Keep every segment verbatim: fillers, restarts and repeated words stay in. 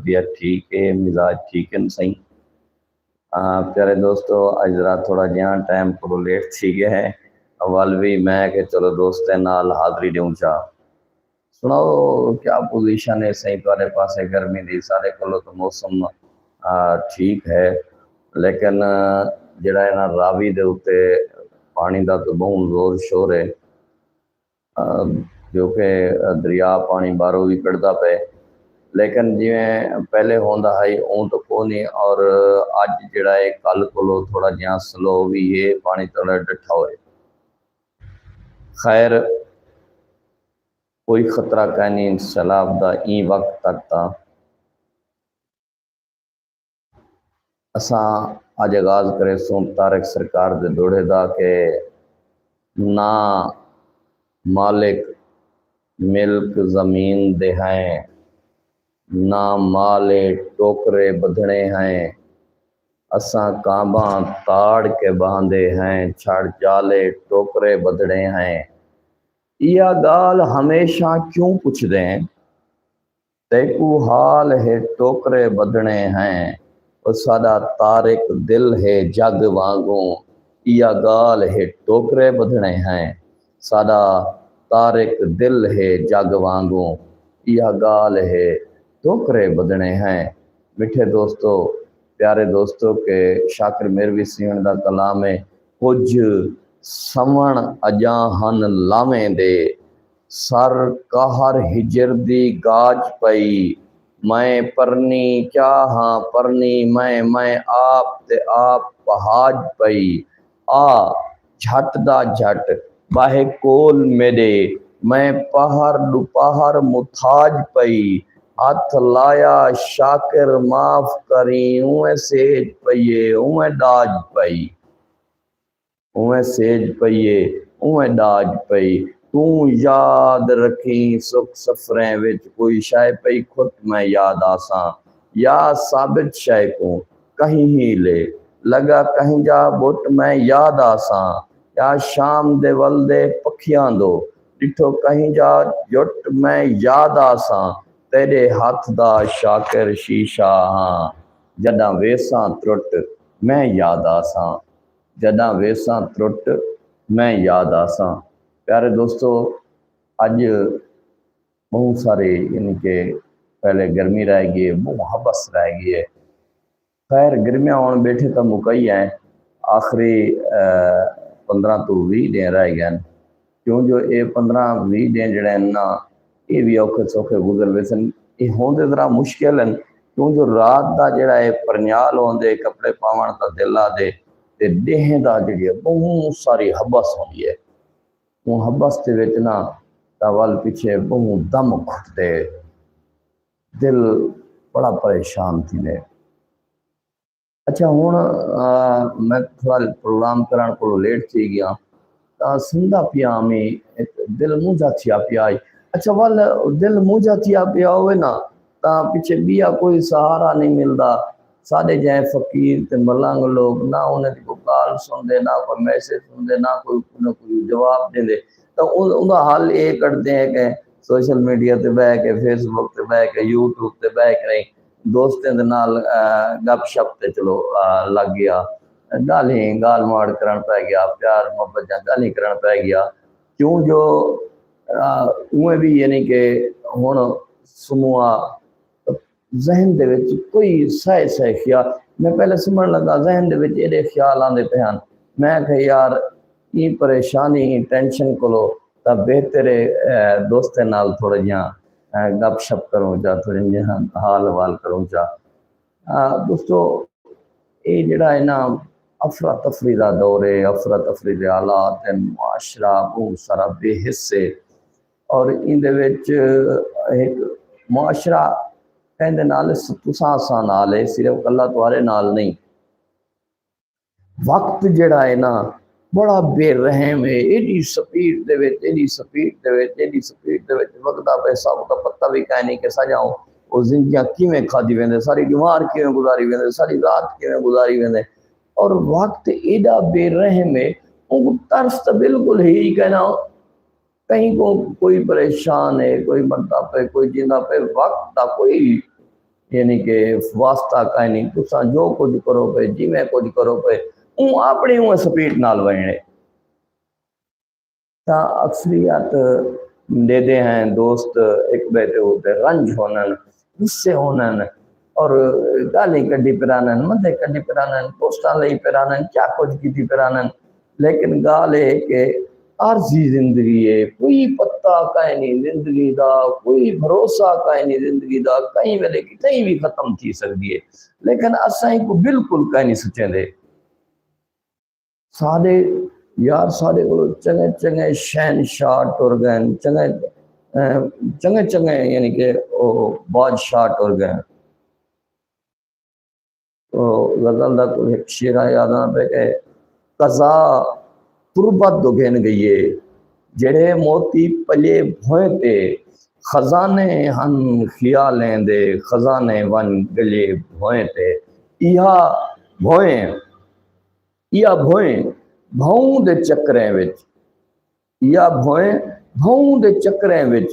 طبیعت ٹھیک ہے، مزاج ٹھیک ہے سائیں؟ پیارے دوستو، اج ذرا تھوڑا جہاں ٹائم کو لیٹ تھی گیا ہے، اول بھی میں کہ چلو دوستیں نال حاضری ڈیوں چا۔ سناؤ، کیا پوزیشن ہے سائیں تہاڈے پاسے گرمی دی؟ سارے کولو تو موسم ٹھیک ہے، لیکن جڑا ہے نا، راوی دے اتے پانی دا تو بہت زور شور ہے، جو کہ دریا پانی باہروں بھی کڑدا پے، لیکن جویں پہلے ہوندا ہائی اون تو کو نہیں، اور اج جڑا ہے کل کولو تھوڑا جہاں سلو بھی ہے، پانی تھوڑا ڈٹھا ہوئے۔ خیر، کوئی خطرہ کائنی سیلاب دا ایں وقت تک تاں۔ اساں اج آغاز کریسوں طارق سرکار دے ڈوہڑے دا کہ نہ مالک ملک زمین دے ہیں، نہ مالے ٹوکرے بدھنے ہیں، اساں کانباں تاڑ کے بہاندے ہیں، چھڑ جالے ٹوکرے بدھنے ہیں۔ ایہا گالھ ہمیشاں کیوں پچھدیں؟ تیکوں حال ہے ٹوکرے بدھنے ہیں، او ساڈا طارق دل ہے جگ وانگوں۔ ایہا گالھ ہے ٹوکرے بدھنے ہیں، ساڈا طارق دل ہے جگ وانگوں۔ ایہا گالھ ہے ٹوکرے بدھنے ہیں۔ مٹھے دوستو، پیارے دوستو، کہ شاکر میروی سیون دا کلام ہے، کجھ سوݨ اڄاں ہن لاویں دے، سر قہر ہجر دی گاج پئی، میں پرنی کیا ہاں پرنی، میں میں آپ تے آپ پہاج پئی۔ آ جھٹ دا جھٹ ٻاہے کول میݙے، میں پہر ݙوپہر متھاج پئی، ہتھ لایا شاکر معاف کریں، اونویں سیج پئی اے اونویں ݙاج پئی۔ اونویں سیج پئی اے، اونویں ݙاج پئی۔ توں یاد رکھیں سکھ سفریں وچ کوئی شئے پئی کھٹ میں یاد آساں، یا ثابت شئے کوں کہیں ہیلے لڳا کہیں جا ٻٹ میں یاد آساں، یا شام دے ولدے پکھیاں دو ݙٹھو کہیں جا ڄٹ میں یاد آساں، تیݙے ہتھ دا شاکر شیشہ ہاں، جݙاں ویساں ترٹ میں یاد آساں۔ جݙاں ویساں ترٹ میں یاد آساں۔ پیارے دوستو، اڄ ٻہوں سارے، یعنی کہ پہلے گرمی رہ ڳئی ہے، ٻہوں ہٻس رہ ڳئی ہے۔ خیر، گرمیاں ہݨ ٻیٹھے تاں مکئی ہیں، آخری پندرہ توں ویہہ ݙینھ رہ ڳئے ہن، کیوں جو اے پندرہ ویہہ ݙینھ جڑے ہن نا، اے وی اوکھے سوکھے گزر ویسن۔ اے ہوندے ذرا مشکل ہن، کیوں جو رات دا جڑا اے پرنیال ہوندے، کپڑے پاوݨ دا دل آہدے، تے ݙینہہ دا جڑی اے ٻہوں ساری ہٻس ہوندی اے۔ اوں ہٻس دے وچ نا تاں ول پچھے ٻہوں دم گھٹدے، دل بڑا پریشان تھیندے۔ اچھا، ہݨ میں تھوڑا پروگرام کرݨ کولوں لیٹ تھی ڳیا، تاں سندا پیا میں، دل مونجھا تھیا پیا ہئی۔ اچھا، ول دل مونجھا تھیا پیا ہووے نا، تاں پچھے ٻیا کوئی سہارا نہیں ملدا۔ ساݙے جئیں فقیر تے ملنگ لوک نہ انہیں دی کوئی ڳالھ سݨدے، نہ کوئی میسج سݨدے، نہ کوئی، نہ کوئی جواب ݙیندے۔ تاں اوندا حل اے کڈھدے ہیں کہ سوشل میڈیا تے ٻہہ کے، فیس بک تے ٻہہ کے، یوٹیوب تے ٻہہ کے، دوستیں دے نال گپ شپ تے چلو لگ ڳیا، ڳالھیں ڳالھ ماڑ کرݨ پئے ڳیا، پیار محبت دیاں ڳالھیں کرݨ پئے ڳیا۔ کیوں جو اوئیں وی یعنی کہ ہݨ سموہا ذہن دے وچ کوئی سائے سائے خیال، میں پہلے سمجھݨ لڳا ذہن دے وچ ایݙے خیال آندے پئے ہن۔ میں آکھیا یار، ایں پریشانی، ایں ٹینشن کولو تاں بہتر ہے دوستیں نال تھوڑا جیاں گپ شپ کروں چا، تھوڑی جیاں حال احوال کروں چا۔ دوستو، اے جڑا ہے نا، افراتفری دا دور ہے، افراتفری دے حالات ہیں، معاشرہ بہت سارا بے حس ہے، اور ایندے وچ ہک معاشرہ کہیں دے نال، تساں اساں نال ہے، صرف کلھا تہاݙے نال نہیں۔ وقت جڑا ہے نا، بڑا بے رحم ہے، ایݙی سپیڈ دے وچ، ایݙی سپیڈ دے وچ، ایݙی سپیڈ دے وچ وڳدا پئے، سب دا پتہ وی کائنی کہ ساݙیاں او زندگیاں کیویں کھادی ویندے، ساری ݙینہوار کیویں گزاری ویندے، ساری رات کیویں گزاری ویندے۔ اور وقت ایݙا بے رحم ہے، اونکوں ترس تاں بالکل ہے ہی کائنا۔ کہیں کوں کوئی پریشان ہے، کوئی مردا پئے، کوئی جیندا پئے، وقت دا کوئی یعنی کہ واسطہ کائنی، تساں جو کجھ کرو پئے، جیویں کجھ کرو پئے، اوں اپݨی اوں سپیڈ نال ونڄݨے۔ تاں اکثریت ݙیہدے ہیں دوست ہک ٻئے تے اتے رنج ہوندن، غصے ہوندن، اور ڳالھیں کڈھی پرانن، مدے کڈھی پرانن، پوسٹاں لئی پرانن، کیا کجھ کیتی پرانن۔ لیکن ڳالھ اے کہ عارضی زندگی اے، کوئی پتہ کائنی زندگی دا، کوئی بھروسہ کائنی زندگی دا، کہیں ویلے کتھائیں وی ختم تھی سڳدی اے۔ لیکن اساں ایکوں بالکل کائنی سوچیندے۔ ساݙے یار، ساݙے کولوں چنڳے چنڳے شہنشاہ ٹر ڳئن، چنڳے، اے، چنڳے چنڳے، یعنی کہ او بادشاہ ٹر ڳئن۔ او غزل دا کوئی ہک شعر یاد آندا پئے کہ قضا تربت دو گھن ڳئی اے، جیڑھے موتی پلے بھوئیں تے، خزانے ہن خیالیں دے، خزانے ونڄ ڳلے بھوئیں تے۔ ایہا بھوئیں، ایہا بھوئیں بھئوں دے چکریں وچ، ایہا بھوئیں بھئوں دے چکریں وچ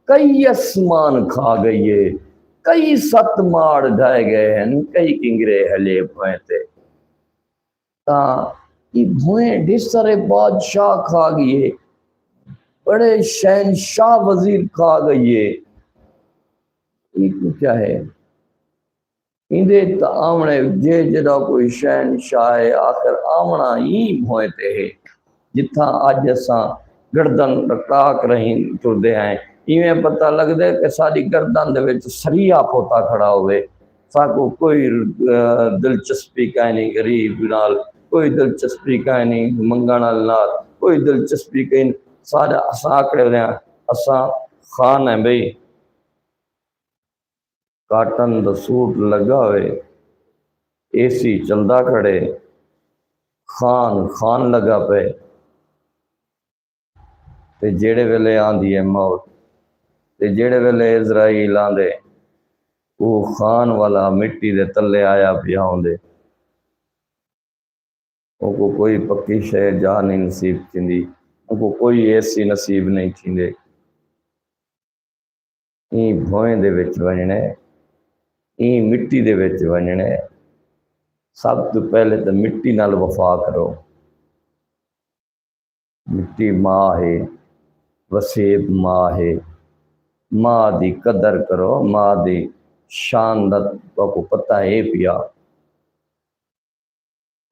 کئی اسمان کھا ڳئی اے، کئی ست ماڑ ڈھہہ ڳئے ہن، کئی کنگرے ہلے بھوئیں تے۔ تاں اے بھوئیں ڈھیر سارے بادشاہ کھا ڳئی اے، بڑے شہنشاہ وزیر کھا ڳئی اے۔ اے کیوں کیا ہے؟ ایندے تاں آوݨے، جے جیڑھا کوئی شہنشاہ ہے، آخر آوݨا ایں بھوئیں تے ہے، جتھاں اڄ اساں گردن رکڑا کرہیں ٹردے ہیں۔ ایویں پتہ لڳدے کہ ساݙی گردن دے وچ سریا پوتا کھڑا ہووے۔ ساکوں کوئی، اے، دلچسپی کائنی غریب نال، کوئی دلچسپی کائنی منگݨ آلے نال، کوئی دلچسپی کائنی۔ ساݙا، اساں آکڑے ہوندے ہیں، اساں خان ہیں بھئی۔ کاٹن دا سوٹ لڳا ہوئے، اے سی چلدا کھڑے، خان خان لڳا پئے۔ تے جیڑھے ویلے آندی ہے موت، تے جیڑھے ویلے عزرائیل آندے، او خان والا مٹی دے تلے آیا پیا ہوندے۔ اوکوں کوئی پکی شے جاہ نہیں نصیب تھیندی، اوکوں کوئی اے سی نصیب نہیں تھیندے۔ ایں بھوئیں دے وچ ونڄݨے، ایں مٹی دے وچ ونڄݨے۔ سب توں پہلے تاں مٹی نال وفا کرو۔ مٹی ماء ہے، وسیب ماء ہے۔ ماء دی قدر کرو، ماء دی شان دا تہاکوں پتہ ہے پیا۔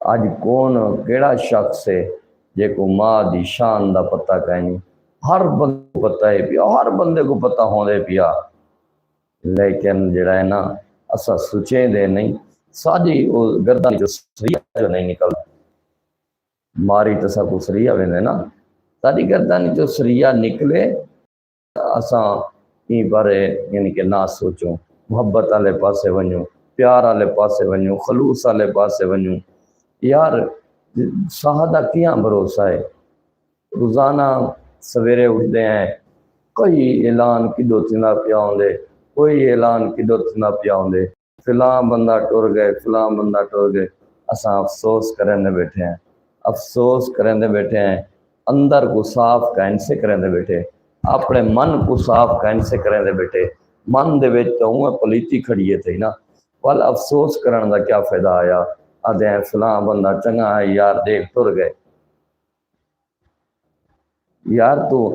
اڄ کون کیڑھا شخص ہے جیکوں ماء دی شان دا پتہ کائنی؟ ہر بندے کوں پتہ ہے پیا، ہر بندے کوں پتہ ہوندے پیا، لیکن جیڑھا ہے نا، اساں سوچیندے نہیں۔ ساݙی او گردن چوں سریا جو نہیں نکلدا، ماری تاں ساکوں سریا ویندے نا، ساݙی گردن چوں سریا نکلے، اساں ایں بارے یعنی کہ نہ سوچوں، محبت آلے پاسے ونڄوں، پیار آلے پاسے ونڄوں، خلوص آلے پاسے ونڄوں۔ یار، ساہ دا کیاں بھروسہ ہے؟ روزانہ سویرے اٹھدے ہیں، کوئی اعلان کݙو تھیندا پیا ہوندے، کوئی اعلان کݙو تھیندا پیا ہوندے۔ فلاں بندہ ٹر ڳئے، فلاں بندہ ٹر ڳئے۔ اساں افسوس کریندے ٻیٹھے ہیں، افسوس کریندے ٻیٹھے ہیں۔ اندر کوں صاف کائنسے کریندے ٻیٹھے، اپݨے من کوں صاف کائنسے کریندے ٻیٹھے۔ من دے وچ تاں اونویں پلیتی کھڑی ہے تھئی نا، ول افسوس کرݨ دا کیا فائدہ آیا؟ آہدے ہیں فلاں بندہ چنڳا ہے یار، ݙیکھ ٹر ڳئے۔ یار توں،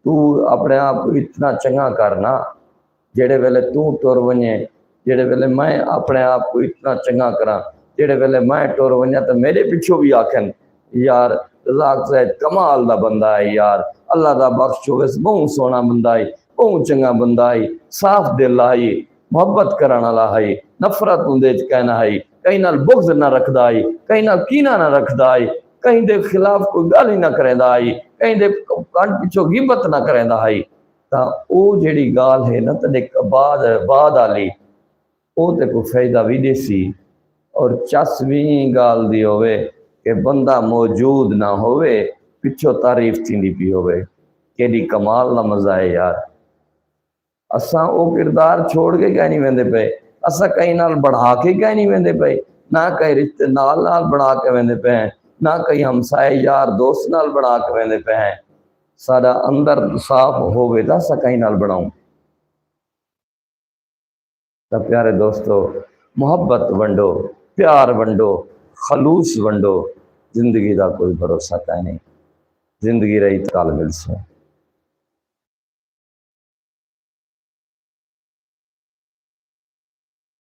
توں اپݨے آپ کوں اتنا چنڳا کر نا، جیڑھے ویلے توں ٹر ونڄیں، جیڑھے ویلے میں اپݨے آپ کوں اتنا چنڳا کراں، جیڑھے ویلے میں ٹر ونڄاں تاں میݙے پچھوں وی آکھن، یار رزاق زاہد کمال دا بندہ ہے یار، اللہ دا بخش ہوویس، ٻہوں سوہݨا بندہ ہے، ٻہوں چنڳا بندا ہئی، صاف دل ہئی، محبت کرݨ آلا ہئی، نفرت اوندے اچ کائنا ہئی، کہیں نال بغض نہ رکھدا ہئی، کہیں نال کینہ نہ رکھدا ہئی، کہیں دے خلاف کوئی ڳالھ ہی نہ کریندا ہئی، کہیں دے کنڈ پچھوں غیبت نہ کریندا ہئی۔ تاں او جیڑھی ڳالھ ہے نا، تاں ݙیکھ بعد، بعد آلی، او تیکوں فائدہ وی ݙیسی، اور چس وی ایں ڳالھ دی ہووے کہ بندہ موجود نہ ہووے، پچھوں تعریف تھیندی پئی ہووے، کیݙی کمال دا مزہ ہے یار۔ اساں او کردار چھوڑ کے کائنی ویندے پئے، اساں کہیں نال بݨا کے کائنی ویندے پئے، نہ کہیں رشتے نال نال بݨا کے ویندے پئے ہیں، نہ کہیں ہمسائے یار دوست نال بݨا کے ویندے پئے ہیں۔ ساݙا اندر صاف ہووے تاں اساں کہیں نال بݨاؤں۔ تاں پیارے دوستو، محبت ونڈو، پیار ونڈو، خلوص ونڈو۔ زندگی دا کوئی بھروسہ کائنی، زندگی رہی تاں کل ملسوں۔